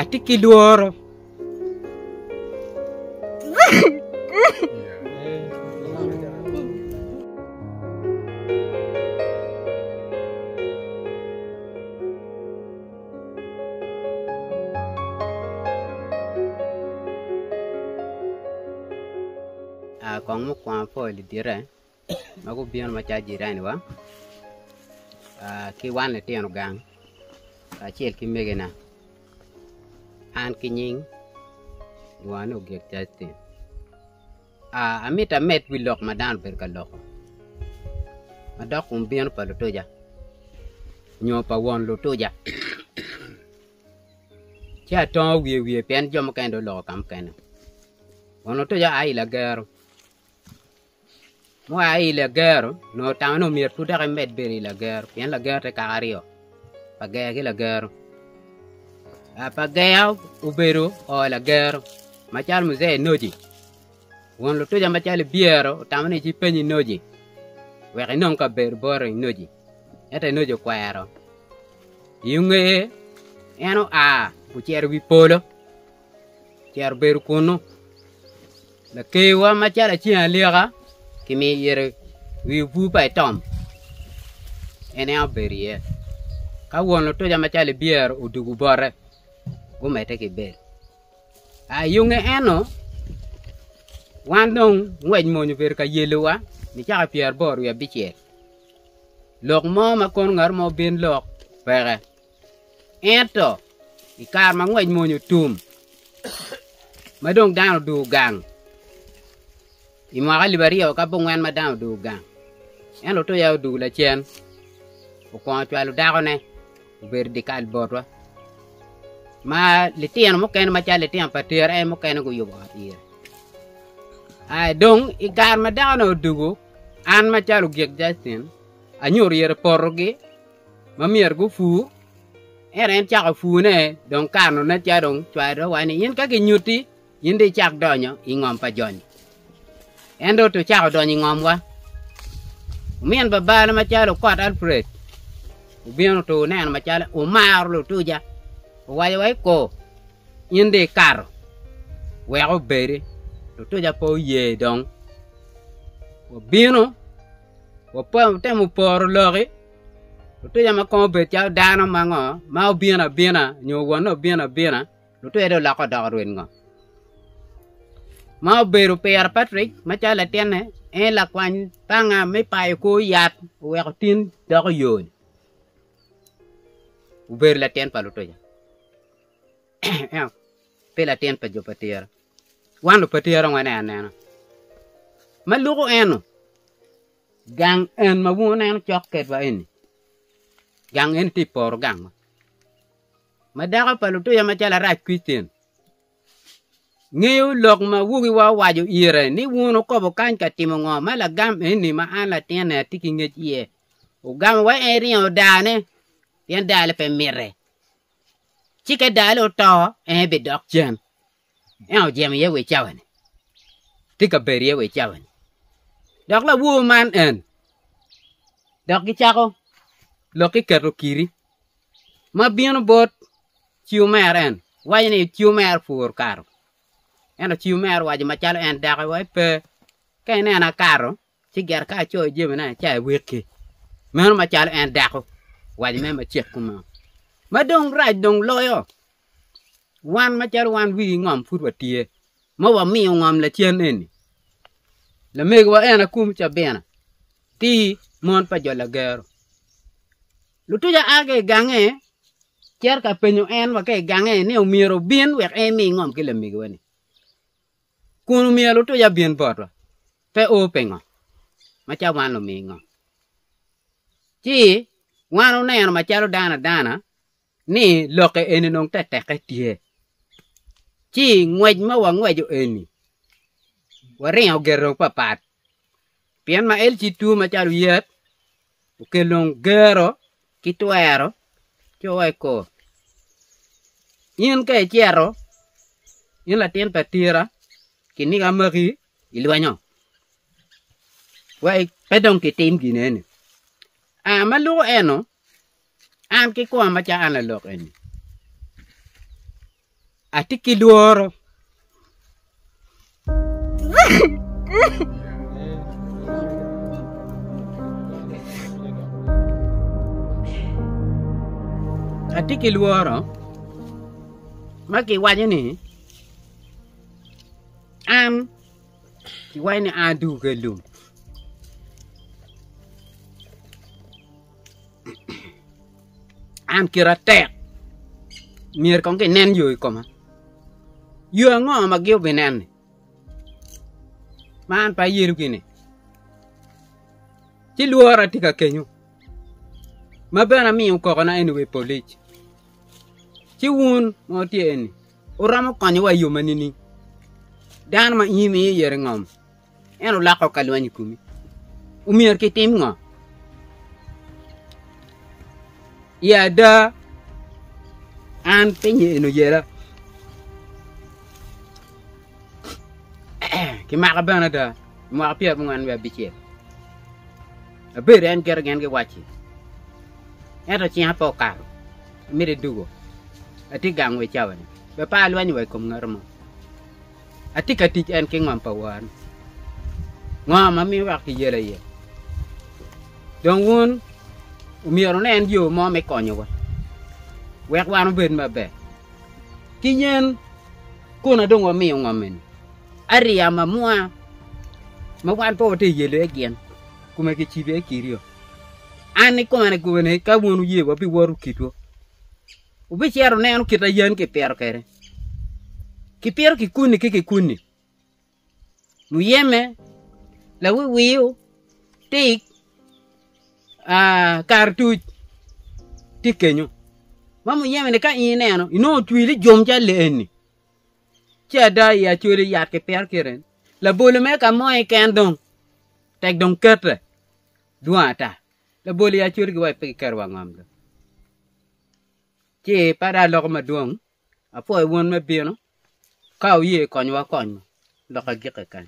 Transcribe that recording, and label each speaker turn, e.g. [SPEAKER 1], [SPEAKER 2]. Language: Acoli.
[SPEAKER 1] Atye ki lworo. Kong mukwongo apwoyo ludite ma gubino macalo jiraniwa ki wan litino gang kacel ki megina an ki nying lwonga ni Ogik Justin amito amed wi lok ma dano obedo ka loko madok kun bino pa lutuca nyo pa won lutuca ci atongo wiye wiye pien jo mukene dong oloko ka mukene won lutuca oa i lagero. Mua i lagero onongo otamo ni myero pud dok emed bedo i lagero pien lagero tye kaka aryo pa ger ki lagero. Pa ger obedo o lagero macalo muzee Noji won lutuca macalo Ibyero otamo ni ci peny Noji wek enong kabedo bote i Noji ento Noji okwero i ngeye en oa ocito i wi polo. Ocito obedo kunnu. Lakewa macalo aceng aleka kimiyo ire wi obur pa etom, en aye obedo iye. Ka won lutuca macalo Ebyero odwogo bote, gumedde ki bedo. Ayunge eno, wan dong ngwec mony obedo ka yelowa nicako i pyeraboro wiye abicel. Lok mo ma kono ngat mo bin lok peke. Ento i kare ma ngwec mony otum, ma dong dano odugo gang, i mwaka alip aryo ki abongwen ma dano odugo gang, en otuya odugo lacen, okwongo cwalo dakone obedo dyekal botwa, ma litino mukene macalo litino pa tera en mukene guyubo ot ire. Aye dong i kare ma dakone odugo, an macalo ogik Justin, anyuto ire potogi, ma myero gupur, ento en cako purne dong kare-nu nen calo dong cware dong owaco ni in ka ginyutti in dong icak donyo i ngom pa joni. En dong oto ocako donyo i ngomwa. Omin babana macalo Okot Alfred obino oto oneno macalo omaro lutuca owaco wa i kor in dong ikato wek obedi lutuca pe oye dong wabino Watemo poro loki, lutuca ma kong obed calo dano ma ngo ma obino abina nyo wonne obino abina lutuca dong olokke odoko rwed ngo. Ma obedo pire Patrick macalo latinne en lakwany panga me payo kor yat oweko tin doko yo-ni obedo latin pa lutuca pe latin pa jo pa tira. Wan lupatira dong waneno anena. Ma luko eno, gang en ma wun wuneno cok kedwa eni, gang eni tye i poto gangwa. Ma dako pa lutuya macalo Arac Kriciten ngeyo lok ma awobiwa owaco ire ni wun wukobo kany ka timo ngo ma lagam eni ma an latinne atye ki ngec iye ogamo wa en ringo dane pien dale pe mite. Ci ka dale oto en bidok cen. En ojemo iye wa i cawa-ni, tye ka bedo iye wa i cawa-ni. Dok lawor man en, dok gicako lok ki keto kidi ma bino bot ci omera en, waco ni ci omera pur kato, ento ci omera owaco macalo en dako wa pe, ka ineno akato ci gire ka acoyo jamine ca iweki, meno macalo en dako owaco mere macek kumeno. Ma dong rac dong loyo Wan macalo wan wigi ngom pud watye ma wamiyo ngom lacen eni, lamegiwa en Akum Cabina ki mon pa jo Lagero. Lutuca a ki i gange cito ka penyo en wa ki i gange ni omyero obin wek en emi ngom ki lamegiwa-ni. Kun omyero lutuca bin botwa pe o pingo macalo wan lumi ngom. Ci wan oneno macalo dano adana ni lokke eni dong te tekke tye, ci ngwec ma wangweco eni waringo gire dong papat pien ma LC two macalo yet okelo dong gero ki twero ci owaco kor in ka icito in latin pa tira kiniga maki ilwenyo wek pe dong kitim gin eni ma lubo eno An kikoma macalo an lalok eni. Atye ki lworo. Atye ki lworo ma kiwaco ni an kiwaco ni an adwogo ki i lum. An kita tek myero kong ginen yo i koma yo ango ma gin obineno-ni ma an pe ayelo gini ci lworo tye ka kenyo ma bene amiyo kokona eni wa i polic ci wun ma wutye eni wuromo konyowa i yo ma nining dano ma in imiyo iye ngom En oloko ka lweny i komi. Omyero kitim ngo? I ada, an pinyi eno yela. Kimaka bene ada i mwaka pyerabongwen wiye abicel. Abedo en gire gin giwacci, ento cinga pe okato, amito idwogo, atye gang wa i cawa-ni, bene pe alwenyo wa i kom ngat mo. Atye ka tic en ki ngom pa wora-ni. Ngo ma miyo wek kiyela iye? Dong wun omyero wunen yo mo me konyowa wek wan obed maber. Ki yen kuna dong wamiyo ngom eni ariya mamwa ma wan pe watye ka yelo iye gin kome kicibo iye kiryo. An ikoma ni ka wun wuye wabiwoto kitwu. Wubicito wuneno kit ma yen kipito kwede. Kipito kikuni ki kikuni, muyeme, lawiwiu, tik, karatuc tye kenyo. Ma muyeme-ni ka in ineno inongo otwi lijum calo lee-ni ci ada i Acholi yat kipito kite-ni labolo mere ka mo keken dong tek dong kete dwong ata. Labolo i Acholi giwaco pe giketo wa ngom dong. Ci pe dong aloko madwong, apwoyo wun me bino, ka wuye konywa konywa, lok agike kany.